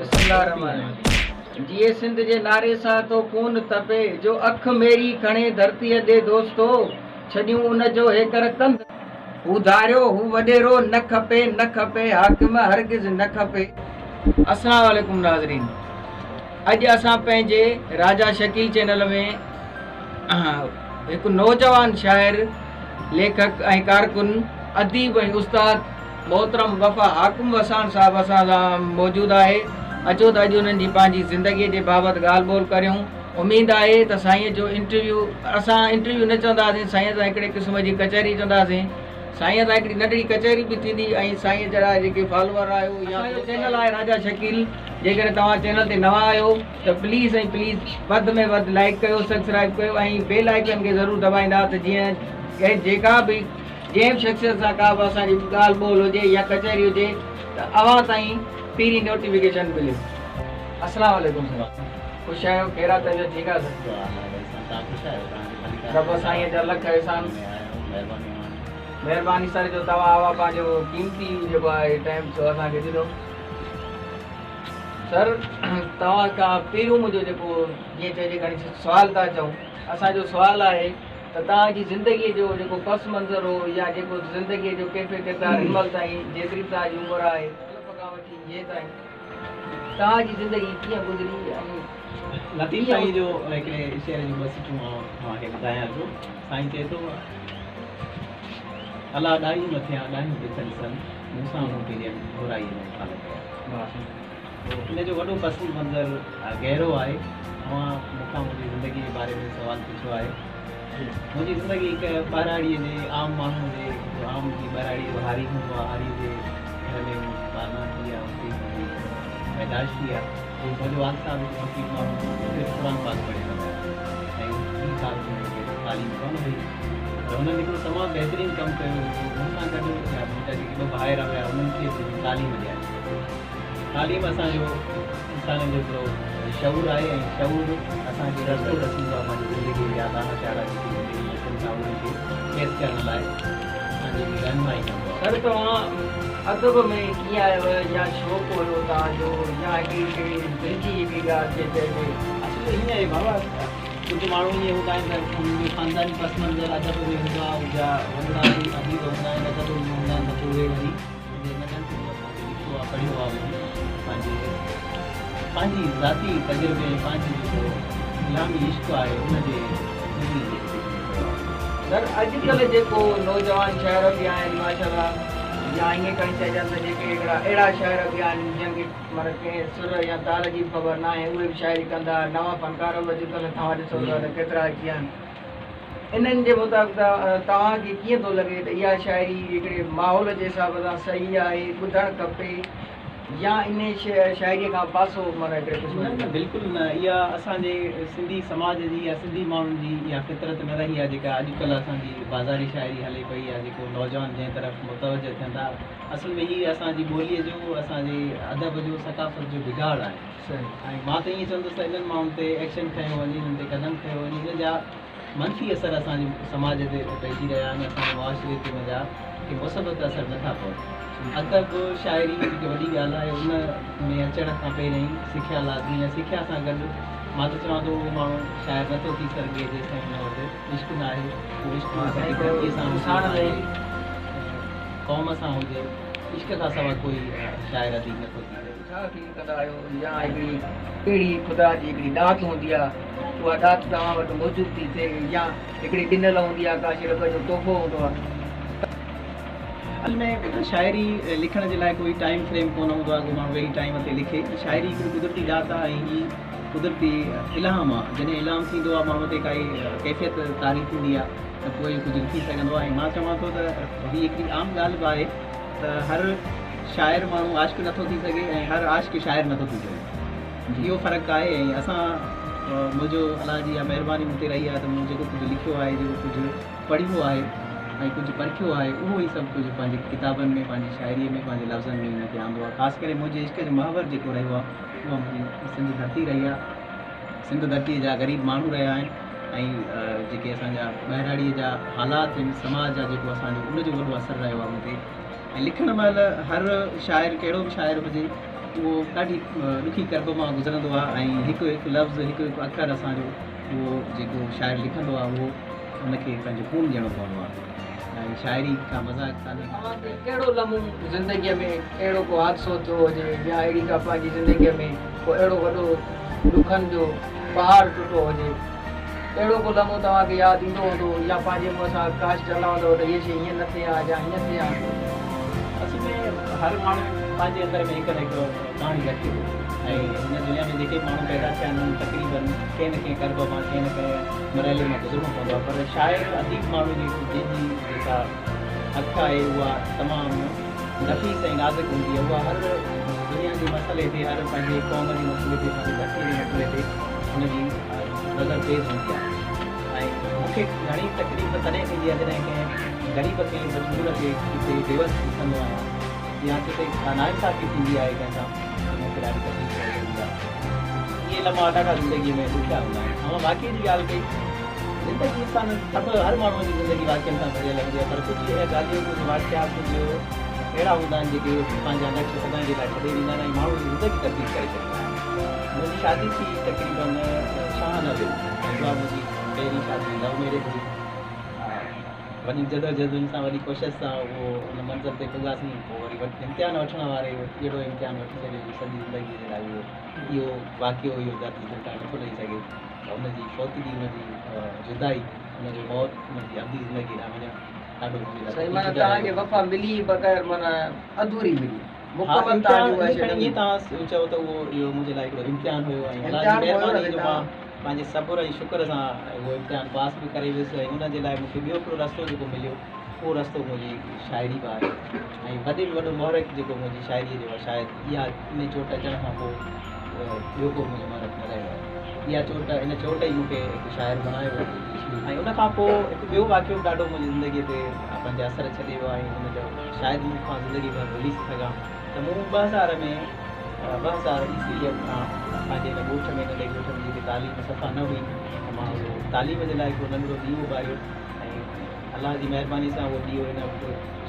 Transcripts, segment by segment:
بسم الله الرحمٰن الرحيم. جيئي سنڌ جي نعري سان ٿو خون تپي، جو اک ميري کڻي ڌرتيء ڏي دوستو، ڇڏيون ان جو هيڪر ڪنڌ. هو ڌاريو، هو وڏيرو، نه کپي، نه کپي، حاڪم هرگز نه کپي. السلام عليڪم ناظرين اڄ اسان پنهنجي راجا شڪيل چينل ۾ هڪ نوجوان شاعر، ليکڪ ۽ ڪارڪن، اديب ۽ استاد محترم وفا حاڪم وساڻ صاحب اسان سان موجود آهي. اچو ته اڄ انهن جي پنهنجي زندگيء جي بابت ڳالهه ٻولهه ڪريون. اميد آهي ته سائينء جو انٽرويو، اسان انٽرويو نه چونداسين، سائينء سان هڪڙي قسم جي ڪچهري چونداسين. سائينء سان هڪڙي ننڍڙي ڪچهري به ٿيندي ۽ سائينء جهڙا جيڪي فالوور آهيو يا اسان جو چينل آهي راجا شڪيل جيڪڏهن توهان چينل تي نوان آهيو ته پليز ۽ پليز وڌ ۾ وڌ لائيڪ ڪيو سبسڪرائيب ڪيو ۽ بيل آئيڪن کي ضرور دٻائيندا ته جيئن جيڪا به جنهن به شخصيت سان ڪا به اسان جي ڳالهه ٻولهه هجي يا ڪچهري هجي ته اوهان تائين پهرين نوٽيفڪيشن ملي. السلام عليڪم سر خوش آهيو خير آ طبيعت ٺيڪ آ سر. رب سائين جا لک احسان. مهرباني سر جو توهان اوهان پنهنجو قيمتي جيڪو آهي ٽائيم سو اسان کي ڏنو. سر توهان کان پهريون منهنجو جيڪو جيئن چئجي کڻي سوال ٿا چئون اسان جو سوال آهي ته توهان جي زندگيء جو جيڪو پس منظر هو يا جيڪو زندگيء جو ڪيف ڪردار هن مهل تائين جيتري به توهان جي عمر آهي الف کان وٺي هي تائين توهان جي زندگي ڪيئن گذري ۽ لطيف سائين جو هڪڙي شعر جون ٻه سٽون آئون توهان کي ٻڌايان ٿو. سائين چئي ٿو، الا ڏاهيون نه ٿيان ڏاهيون ڏک ڏسن، مون سان موٽي ڏين گهرائيء ۾ ٿال ڪيا. ان جو وڏو پس منظر گهرو آهي. اوهان مون کان منهنجي زندگيء جي باري ۾ سوال پڇيو آهي. منهنجي زندگي هڪ ٻهراڙيء جي عام ماڻهوء جي هڪ عام جي ٻهراڙيء جو هاري هوندو آهي، هاريء جي گهر ۾ منهنجي پالنا ٿي آهي، اتي منهنجي پيدائش ٿي آهي. منهنجو والد صاحب هڪ فقير ماڻهو هو، صرف قرآن پاڪ پڙهيل هيا ۽ ٻي ڪا به هنن کي تعليم ڪونه هئي. پر هنن هڪڙو تمام بهترين ڪم ڪيو جو مون سان گڏ يا منهنجا جيڪي ٻه ڀائر هيا انهن کي به تعليم ڏياري. تعليم اسان جو انسانن جو هڪڙو شعور آهي ۽ شعور اسان کي رستو ڏسيندو آهي پنهنجي زندگيء جا لاها چاڙها جيڪي زندگي ۾ اچن ٿا انهن کي فيس ڪرڻ لاء اسان جي رهنمائي ڪندو آهي. سر توهان ادب ۾ ڪيئن آيو يا شوق هيو توهان جو يا هڪڙي هڪڙي دل جي هڪڙي ڳالهه جيئن چئجي. اصل ائين آهي بابا ڪجهه ماڻهو ائين هوندا آهن ته انهن جو خانداني پس منظر ادب ۾ هوندو آهي ان جا وڏڙا به اديب هوندا آهن ادب ۾ هوندا آهن ته پوء اهي وري جي ننڍپڻ کان اسان کي لکيو آ پڙهيو آ وري پنهنجي پنهنجي ذاتي تجربي ۽ پنهنجي جيڪو الهامي عشق آهي ان جي ٿرو ئي لکجي پيو آ. سر اڄ ڪلهه جيڪو نوجوان شاعر به آهن ماشاءالله يا ائين کڻي چئجن ته جيڪي هڪڙا اهڙا شاعر به آهن جن کي معنيٰ ڪنهن سر يا تال جي به خبر ناهي اهي به شاعري ڪن ٿا نوان فنڪار به اڄ ڪلهه توهان ڏسو ٿا ته ڪيترا اچي ويا آهن انهن جي مطابق توهان کي ڪيئن ٿو لڳي ته اها شاعري هڪڙي ماحول جي حساب سان صحيح آهي، ٻڌڻ کپي يا انهي شاعريء کان پاسو معنيٰ هڪڙي قسم نه نه بلڪل نه اها اسان جي سنڌي سماج جي يا سنڌي ماڻهن جي اها فطرت نه رهي آهي جيڪا اڄ ڪلهه اسان جي بازاري شاعري هلي پئي يا جيڪو نوجوان جنهن طرف متوجه ٿين ٿا اصل ۾ هي اسان جي ٻوليء جو اسان جي ادب جو ثقافت جو بگاڙ آهي. ۽ مان ته ائين چوندس ته انهن ماڻهن تي ايڪشن کنيو وڃي، انهن تي قدم کنيو وڃي، انهن جا منفي اثر اسان جي سماج تي پئجي رهيا آهن، اسان جي معاشري تي ان جا ڪي مثبت اثر نه ٿا پون. ادب، شاعري هڪ وڏي ڳالهه آهي، ان ۾ اچڻ کان پهريائين سکيا لازمي آهي، سکيا سان گڏ مان ته چوان ٿو اهو ماڻهو شاعر نه ٿو ٿي سگهي جيستائين ان وٽ عشق نه آهي، اهو عشق پنهنجي ڌرتيء سان هجي، پنهنجي قوم سان هجي، عشق کان سواء ڪوئي شاعر اديب نه ٿو ٿي سگهي. ڇا فيل ڪندا آهيو يا هڪڙي ڪهڙي خدا جي هڪڙي ڏات هوندي آهي اها ڏات توهان وٽ موجود ٿي ٿئي يا هڪڙي ڏنل هوندي آهي ڪا شيء رب جو تحفو هوندو آهي. اصل ۾ شاعري لکڻ جي لاء ڪوئي ٽائيم فريم ڪونه هوندو آهي ڪو ماڻهو ويهي ٽائيم تي لکي شاعري هڪڙي قدرتي ڏات آهي ۽ هي قدرتي الهام آهي جڏهن الهام ٿيندو آهي ماڻهو تي ڪائي ڪيفيت طاري ٿيندي آهي ته پوء ڪجهه لکي سگهندو آهي ۽ مان چوان ٿو ته هي هڪڙي عام ڳالهه به آهي ته هر شاعر ماڻهو عاشق نٿو ٿي سگهي ۽ هر عاشق شاعر نٿو ٿي سگهي. اهو فرق آهي ۽ اسان منهنجو الله جي اها مهرباني مون تي رهي آهي ته مون جيڪو ڪجهه لکيو آهي جيڪو ڪجهه پڙهيو آهي ۽ ڪجهه پرکيو آهي اهو ئي سڀ ڪجهه پنهنجي ڪتابن ۾ پنهنجي شاعريء ۾ پنهنجي لفظن ۾ ان کي آندو آهي خاص ڪري منهنجي عشق جو محور جيڪو رهيو آهي اها منهنجي سنڌ ڌرتي رهي آهي سنڌ ڌرتيء جا غريب ماڻهو رهيا آهن ۽ جيڪي اسان جا ٻهراڙيء جا حالات آهن سماج آهي جيڪو اسان جو ان جو وڏو اثر رهيو آهي مون تي ۽ لکڻ مهل هر شاعر ڪهڙو به شاعر هجي اهو ڏاڍي ڏکي ڪرب مان گذرندو آهي ۽ هڪ هڪ لفظ هڪ هڪ اکر اسان جو اهو جيڪو شاعر لکندو آهي اهو ان کي پنهنجو خون ڏيڻو پوندو آهي ۽ شاعري ڪا مذاق ڪانهي. اوهان کي ڪهڙو لمحو زندگيء ۾ اهڙو ڪو حادثو ٿيو هجي يا اهڙي ڪا پنهنجي زندگيء ۾ ڪو اهڙو وڏو ڏکن جو پهاڙ ٽٽو هجي اهڙو ڪو لمحو توهان کي ياد ايندو هوندو يا پنهنجي منهن سان ڪاش چوندا هوندؤ ته هيء شيء هيئن نه ٿئي ها يا هيئن ٿئي ها. اصل ۾ هر ماڻهو پنهنجي اندر ۾ هڪ نه هڪ ڪهاڻي رکي ٿو ۽ هن دنيا ۾ جيڪي به ماڻهو پيدا ٿيا آهن انهن تقريبن ڪنهن نه ڪنهن ڪرب مان ڪنهن نه ڪنهن مرحلي مان گذرڻو پوندو آهي پر شاعر اديب ماڻهو جي جنهن جي جيڪا اک آهي اها تمام نفيس ۽ نازڪ هوندي آهي اها هر دنيا جي مسئلي تي هر پنهنجي قوم جي مسئلي تي پنهنجي ڌرتي جي مسئلي تي ان جي نظر تيز هوندي آهي ۽ مون کي گهڻي تڪليف تڏهن ٿيندي آهي جڏهن ڪنهن غريب کي مجبور کي ڪٿي بيوس ڏسندو آهيان يا ڪٿي ڪا ناانصافي ٿيندي آهي ڪنهن سان ته مون کي ڏاڍي تڪليف پهچندي آهي. اهي لمحا ڏاڍا زندگيء ۾ ڏکيا هوندا آهن. اوهان واقعي جي ڳالهه ڪئي. زندگي انسان سڀ هر ماڻهوء جي زندگي واقعن سان ڀريل هوندي آهي پر ڪجهه ڳالهيون ڪجهه واقعا ڪجهه اهڙا هوندا آهن جيڪي پنهنجا نقش سدائين جي لاء ڇڏي ويندا آهن ۽ ماڻهوء جي زندگي تبديل ڪري ڇڏيندا آهن. منهنجي شادي ٿي تقريبن 96 ۾ ۽ اها منهنجي پهرين شادي لو ميريج هئي. وڏين جدوجهدن سان وڏي ڪوشش سان اهو ان منزل تي پڳاسين پوء وري امتحان وٺڻ واري اهڙو امتحان وٺي ڇڏيو جو سڄي زندگي جي لاء اهو اهو واقعو اهو درد دل تان نٿو لهي سگهي ته ان جي فوتگي ان جي جدائي ان جو موت ان جي ابدي زندگي ڏانهن وڃڻ ڏاڍو منهنجي لاء سائين معنيٰ تڪليف ده توهان کي رهيو. وفا ملي بغير معنيٰ اڌوري ملي ها مڪمل توهان امتحان جي اها ائين شيء کڻي نه ائين ملي. توهان چئو ته اهو اهو منهنجي لاء هڪڙو امتحان هيو ۽ الله جي امتحان به هيو نه مهرباني سائين جو توهان مان پنهنجي صبر ۽ شڪر سان اهو امتحان پاس به ڪري ويس ۽ ان جي لاء مون کي ٻيو هڪڙو رستو جيڪو مليو اهو رستو منهنجي شاعري به آهي ۽ وڏي ۾ وڏو محرڪ جيڪو منهنجي شاعريء جو آهي شايد اها ان چوٽ اچڻ کان پوء ٻيو ڪو منهنجو محرڪ نه رهيو آهي اها چوٽ ان چوٽ ئي مون کي هڪ شاعر بڻايو ۽ ان کان پوء هڪ ٻيو واقعو به ڏاڍو منهنجي زندگيء تي پنهنجا اثر ڇڏي ويو آهي ۽ ان جو شايد مون کان زندگي ڀر ڀلي سگهان ته مون 2000 ۾ 2000 عيسويء کان پنهنجي هن ڳوٺ ۾ ننڍي ڳوٺ ۾ جتي تعليم صفا نه هئي ته مان اهو تعليم جي لاء هڪڙو ننڍڙو ڏيئو ٻاريو ۽ الله جي مهرباني سان اهو ڏيئو هن وقت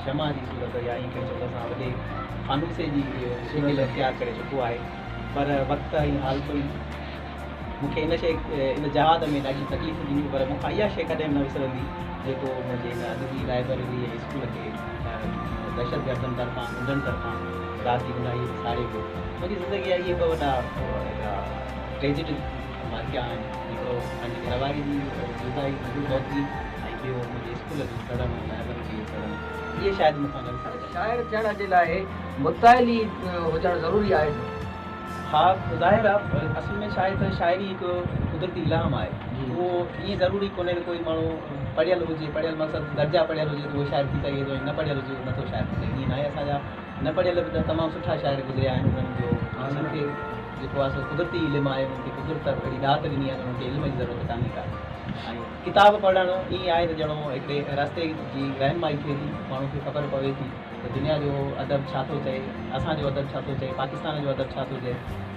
شمع جي صورت يا ائين کڻي چئون ته اسان وڏي فانوسي جي شڪل اختيار ڪري چڪو آهي پر وقت ۽ حالتن مون کي ان شيء ان جهاد ۾ ڏاڍيون تڪليفون ڏنيون پر مون کان اها شيء ڪڏهن به نه وسرندي جيڪو منهنجي هن ادبي لائبرري ۽ اسڪول کي دهشتگردن طرفان غنڊن طرفان رات جي اونداهيء ۾ ساڙيو ويو. منهنجي زندگيء جا اهي ٻه وڏا ٽريجڊڪ واقعا آهن هڪڙو پنهنجي گهر واري جي جدائي منهنجي فوتگي ۽ ٻيو منهنجي اسڪول جو سڙڻ ۽ لائبرري جو سڙڻ اهي شايد مون کان نه وسرندا. شاعر ٿيڻ جي لاء مطالعي هجڻ ضروري آهي. ها ظاهر آ اصل ۾ ڇا آهي ته شاعري هڪ قدرتي الهام آهي اهو ائين ضروري ڪونهي ته ڪوئي ماڻهو پڙهيل هجي پڙهيل مقصد درجا پڙهيل هجي ته اهو شاعر ٿي سگهي ٿو ۽ نه پڙهيل هجي اهو نٿو شاعر ٿي سگهي ائين ناهي اسان جا نه پڙهيل به ته تمام سٺا شاعر گذريا آهن انهن جو انهن کي جيڪو آهي سو قدرتي علم آهي انهن کي قدرت اهڙي ڏات ڏني آهي ته انهن کي علم جي ضرورت ڪانهي ڪا ۽ ڪتاب پڙهڻ ائين آهي ته ڄڻو هڪڙي رستي جي رهنمائي ٿئي ٿي ماڻهو کي خبر پوي ٿي ته دنيا جو ادب ڇا ٿو چئي، اسان جو ادب ڇا ٿو چئي، پاڪستان جو ادب ڇا ٿو چئي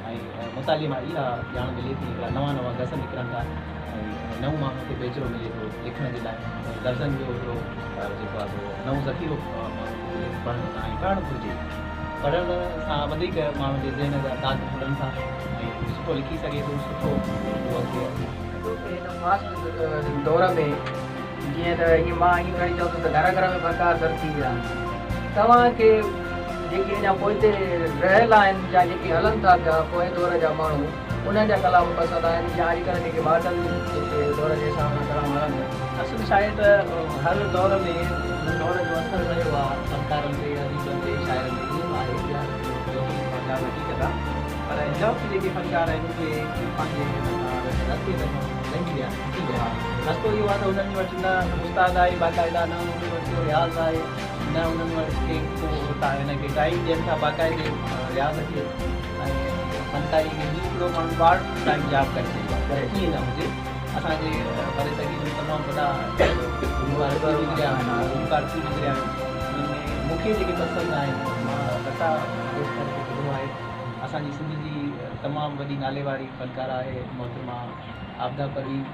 ۽ مطالعي مان اها ڄاڻ ملي ٿي، هڪڙا نوان نوان گس نڪرن ٿا ۽ نئون ماڻهوء کي پيچرو ملي ٿو لکڻ جي لاء ۽ لفظن جو هڪڙو جيڪو آهي سو نئون ذخيرو ماڻهوء کي ملي ٿو پڙهڻ سان ۽ پڙهڻ گهرجي. پڙهڻ سان وڌيڪ ماڻهوء جي ذهن جا تاڪ کلن ٿا ۽ هو سٺو لکي سگهي ٿو، سٺو هو اڳتي اچي. اڄوڪي هن فاسٽ دور ۾ جيئن ته ائين مان ائين کڻي چوندس ته گهر گهر ۾ فنڪار سر ٿي ويا آهن. توهان کي جيڪي اڃا پوئتي رهيل آهن يا جيڪي هلن ٿا پيا پوئين دور جا ماڻهو انهن جا ڪلام پسند آهن يا اڄڪلهه جيڪي ماڊرن جيڪي دور جي حساب سان ڪلام هلن ٿا. اصل ڇا آهي ته هر دور ۾ ان دور جو اثر رهيو آهي فنڪارن تي، اديبن تي، شاعرن تي ائين به آهي اها ڳالهه حقيقت آهي پر هن وقت جيڪي فنڪار آهن اهي پنهنجي رستي تان لنگهي ويا آهن. ٿي ويا. رستو اهو آهي ته انهن وٽ نه استاد آهي باقاعده نه انهن وٽ ڪو رياض آهي نه انهن وٽ ڪي ڪو هن کي ٽائيم ڏين ٿا باقاعدي رياض کي ۽ فنڪاري کي هي هڪڙو ماڻهو پارٽ ٽائيم جاب ڪري ڇڏيو آهي پر ائين نه هجي اسان جي برصغير ۾ تمام وڏا گلوڪار ٿي گذريا آهن گلوڪار ٿي گذريا آهن انهن ۾ مون کي جيڪي پسند آهن مان لتا منگيشڪر کي ٻڌو آهي اسان جي سنڌ جي تمام وڏي نالي واري فنڪاره آهي محترمه عابده پروين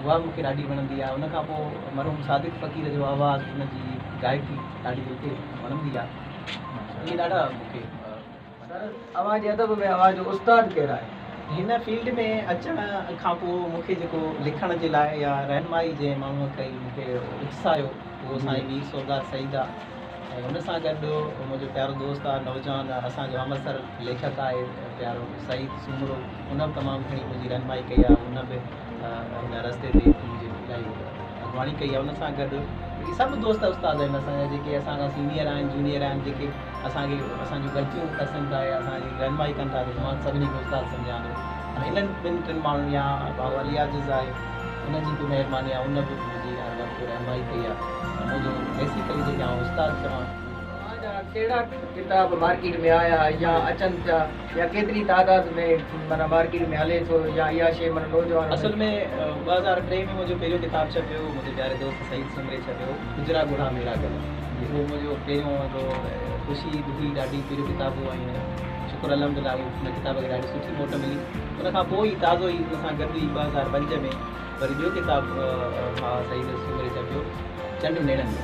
اها به مون کي ڏاڍي وڻندي آهي. ان کان پوء مرحوم صادق فقير جو آواز ان جي گائڪي ڏاڍي دل کي وڻندي آهي. اهي ڏاڍا مون کي فنڪار. سر اوهان جي ادب ۾ اوهان جو استاد ڪير آهي؟ هن فيلڊ ۾ اچڻ کان پوء مون کي جيڪو لکڻ جي لاء يا رهنمائي جنهن ماڻهوء ڪئي، مون کي اتساهيو، اهو سائين مير سردار سعيد آ ۽ ان سان گڏ منهنجو پيارو دوست آ، نوجوان اسان جو همعصر ليکڪ آهي پيارو سعيد سومرو، ان به تمام گهڻي منهنجي رهنمائي ڪئي آ، ان به هن رستي تي منهنجي الاهي اڳواڻي ڪئي آ. ان سان گڏ باقي سڀ دوست استاد آهن اسان جا، جيڪي اسان کان سينيئر آهن، جونيئر آهن، جيڪي اسان کي اسان جون غلطيون ڏسن ٿا يا اسان جي رهنمائي ڪن ٿا ته مان سڀني کي استاد سمجهان ٿو. پر انهن ٻن ٽن ماڻهن يا ڀائو علي عاجز آهي، ان جي به مهرباني آهي، ان به منهنجي هر وقت رهنمائي ڪئي آهي ته منهنجو بيسيڪلي جيڪي آئون استاد چوان. اوهان جا ڪهڙا ڪتاب مارڪيٽ ۾ آيا يا اچن پيا يا ڪيتري تعداد ۾ معنيٰ مارڪيٽ ۾ هلي ٿو يا اها شيء معنيٰ نوجوانن ۾. اصل ۾ 2003 ۾ منهنجو پهريون ڪتاب ڇپيو، منهنجي پياري دوست سعيد سومري ڇپيو، گجرا ڳوڙها ميرا گل. اهو منهنجو پهريون هڪڙو خوشي هئي ڏاڍي، پهريون ڪتاب هو ۽ شڪر الحمدلله ان ڪتاب کي ڏاڍي سٺي موٽ ملي. ان کان پوء ئي تازو ئي ان سان گڏ ئي 2005 ۾ وري ٻيو ڪتاب ڀاء سعيد سومري ڇپيو، چنڊ نيڻن ۾،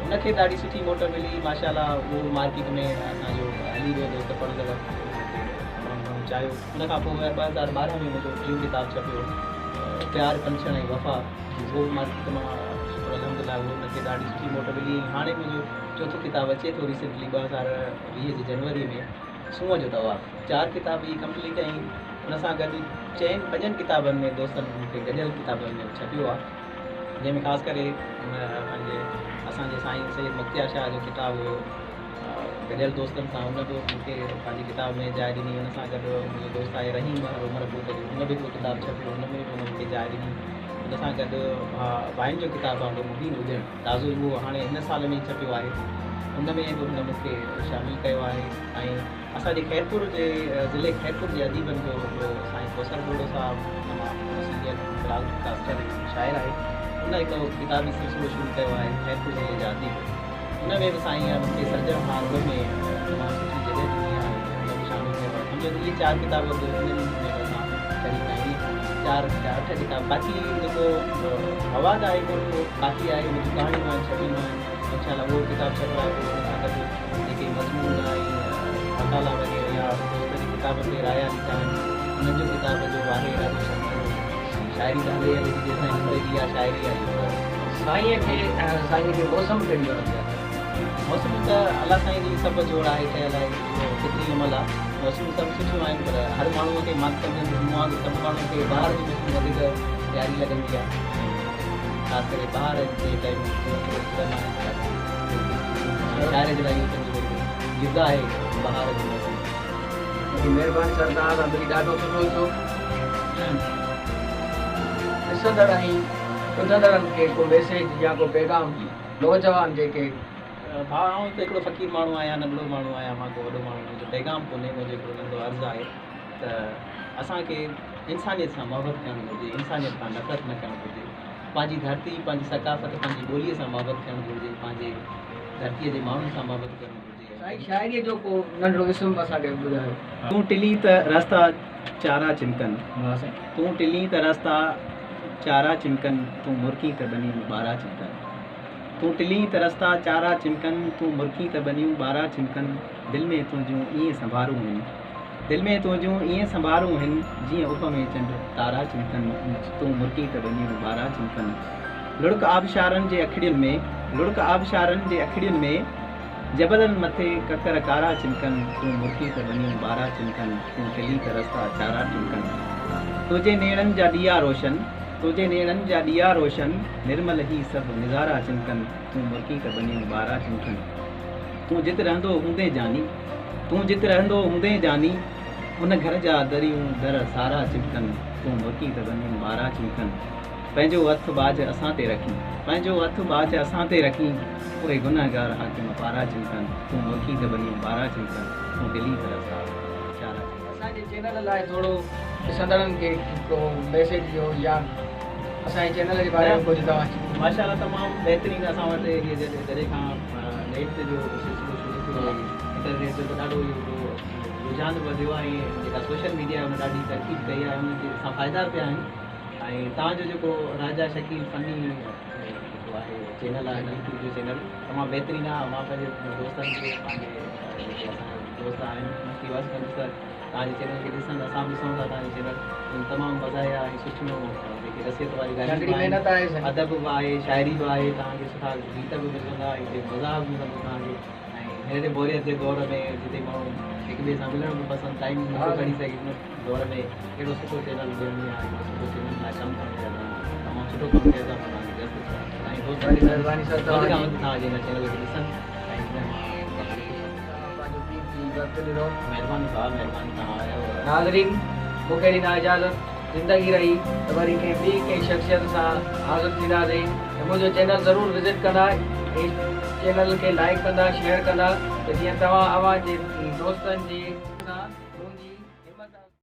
ان کي ڏاڍي سٺي موٽ ملي ماشاء الله. اهو مارڪيٽ ۾ اسان جو هلي ويو، دوست پڙهندڙ ان کي تمام گهڻو چاهيو. ان کان پوء 2012 ۾ منهنجو ٽيون ڪتاب ڇپيو، پيار پنڇڻ ۽ وفا، اهو به مارڪيٽ مان شڪر الحمدلله اهو ان کي ڏاڍي سٺي موٽ ملي. ۽ هاڻي منهنجو چوٿون ڪتاب اچي ٿو ريسنٽلي 2020 جي جنوري ۾، سونهن جو طواف. چار ڪتاب اهي ڪمپليٽ ۽ ان سان گڏ چئن پنجن ڪتابن ۾ دوستن مون کي گڏيل ڪتابن ۾ ڇپيو آهي، جنهن ۾ خاص ڪري پنهنجي اسان جي سائين سيد مختيار شاهه جو ڪتاب هيو گڏيل دوستن سان، ان به مون کي پنهنجي ڪتاب ۾ جاء ڏني. ان سان گڏ منهنجو دوست آهي رحيم مهر عمر ڪوٽ جو، ان به هڪڙو ڪتاب ڇپيو، ان ۾ به ان مون کي جاء ڏني. ان سان گڏ ڀائين جو ڪتاب آهي مبين اجڻ، تازو اهو هاڻي هن سال ۾ ئي ڇپيو آهي، ان ۾ به هن مون کي شامل ڪيو آهي. ۽ اسان جي خيرپور جي ضلعي خيرپور جي اديبن جو هڪڙو سائين ڪوثر ٻرڙو صاحب تمام سينيئر براڊ ڪاسٽر شاعر آهي، ان هڪ ڪتابي سلسلو شروع ڪيو آهي خيرپور ضلعي جا اديب، ان ۾ به سائين مون کي سرجڻهار ان ۾ تمام سٺي جڳهه ڏني آهي، ان ۾ شامل ڪيو آهي. سمجهو ته اهي چار ڪتاب به انهن ۾ به اسان شريڪ آهيون، چار يا اٺ ڪتاب. باقي جيڪو مواد آهي اهو ڪافي آهي، ان جون ڪهاڻيون آهن ڇپيون آهن، انشاء الله اهو ڪتاب ڇپرايو ان سان گڏ جيڪي مضمون ۽ مقالا وغيره يا دوستن جي ڪتابن تي رايا لکيا آهن، انهن جو ڪتاب جو آهي ارادو ڇپڻ جو. شاعري ته هلي هلي ٿي جيستائين زندگي آهي شاعري آهي. سائينء کي موسم ڪهڙي وڻندي آهي؟ موسم ته الله سائين جي سڀ جوڙ آهي، ٺهيل آهي، اهو فطري عمل آهي. موسمون سڀ سٺيون آهن پر هر ماڻهوء کي مان ته سمجهندس مون وانگر سڀ ماڻهن کي بهار جي موسم وڌيڪ پياري لڳندي آهي. خاص ڪري بهار جي ٽائيم گل ڦٽندا آهن ته ڏاڍو شاعر جي لاء اهو سمجهو ته هڪڙو غذا آهي بهار جي موسم. وڏي مهرباني سر توهان سان ملي ڏاڍو سٺو ٿيو. ڏسندڙ ۽ ٻڌندڙن کي ڪو ميسيج يا ڪو پيغام نوجوان جيڪي. ڀاء آئون ته هڪڙو فقير ماڻهو آهيان، ننڍڙو ماڻهو آهيان، مان ڪو وڏو ماڻهو نه، منهنجو پيغام ڪونهي، منهنجو هڪڙو ننڍڙو عرض آهي ته اسان کي انسانيت سان محبت ڪرڻ گهرجي، انسانيت کان نفرت نه ڪرڻ گهرجي، پنهنجي ڌرتي، پنهنجي ثقافت، پنهنجي ٻوليء سان محبت ڪرڻ گهرجي، پنهنجي ڌرتيء جي ماڻهن سان محبت ڪرڻ گهرجي. سائين شاعريء جو ڪو ننڍڙو اسم اسان کي ٻڌايو. تون ٽلين ته رستا چارا چمڪن. تون ٽلين ته رستا چارا چمڪن، تون مرڪين ته ٻنيون ٻارا چمڪن. تون ٽلين ته رستا چارا چمڪن، تون مرڪين ته ٻنيون ٻارا چمڪن. دل ۾ تنهنجون ائين سنڀارون هن، دل ۾ تنهنجون ائين سنڀارون هن، جيئن اڀ ۾ چنڊ تارا چمڪن. تون مرڪين ته ٻنيون ٻارا چمڪن. لڙڪ آبشارن جي اکڙين ۾، لڙڪ آبشارن جي اکڙين ۾، جبلن مٿي ڪڪر ڪارا چمڪن، تون مرڪين ته ٻنيون ٻارا چمڪن، تون ٽلين ته رستا چارا چمڪن. تنهنجي نيڻن جا ڏيئا روشن، تنهنجي نيڻن جا ڏيئا روشن، نرمل هي سڀ نظارا چمڪن، تون مرڪين ته ٻنيون ٻارا چمڪن. تون جت رهندو هوندين جاني، تون جت رهندو هوندين جاني، ان گهر جا دريون در سارا چمڪن، تون مرڪين ته ٻنيون ٻارا چمڪن. پنهنجو هٿ ٻاجهه اسان تي رکين، پنهنجو هٿ ٻاجهه اسان تي رکين، اهي گنهگار حاڪم پارا چمڪن، تون مرڪين ته ٻنيون ٻارا چمڪن، تون ٽلين ته رستا چارا چمڪن. اسان جي چينل لاء ٿورو ڏسندڙن کي ڪو ميسيج ڏيو يا اسان جي چينل جي باري ۾ ڪجهه توهان. ماشاء الله تمام بهترين اسان وٽ هي جڏهن کان نيٽ جو سلسلو شروع ٿيو آهي انٽرنيٽ جو ته ڏاڍو اهو رجحان وڌيو آهي ۽ جيڪا سوشل ميڊيا آهي ان ڏاڍي ترقي به ڪئي آهي ان جي اسان فائدا به پيا آهن ۽ توهان جو جيڪو راجا شڪيل فني جيڪو آهي چينل آهي يوٽيوب جو چينل تمام بهترين آهي مان پنهنجي دوستن کي پنهنجي جيڪي اسان دوست آهن انهن کي عرض ڪندس ته توهان جي چينل کي ڏسن اسان به ڏسون ٿا توهان جو چينل تمام مزاحيه ۽ سٺيون جيڪي نصيحت واري ڳالهيون به آهن ادب به آهي شاعري به آهي توهان کي سٺا گيت به ملندا هتي مزاح به ملندو توهان کي ۽ ههڙي بوريت جي دور ۾ جتي ماڻهو هڪ ٻئي سان ملڻ به پسند ٽائيم نٿو ڪڍي سگهي ان دور ۾ اهڙو سٺو چينل ڏيڻ يا هڪڙو سٺو چينل لاء ڪم ڪرڻ جا توهان تمام سٺو ڪم ڪيو ٿا مان توهان کي جس ٿو چوان ۽ دوست مهرباني سر وڌ کان وڌ توهان جي هن چينل کي ڏسن ۽ ان پنهنجو قيمتي وقت ڏنو. مهرباني ڀاء مهرباني توهان آيو. ناظرين مون کي ڏيندا اجازت زندگي رهي ته وري ڪنهن ٻي ڪنهن شخصيت سان حاضر ٿينداسين ۽ منهنجو چينل ضرور وزٽ ڪندا ۽ چينل کي لائيڪ ڪندا شيئر ڪندا ته جيئن توهان اوهان جي دوستن جي.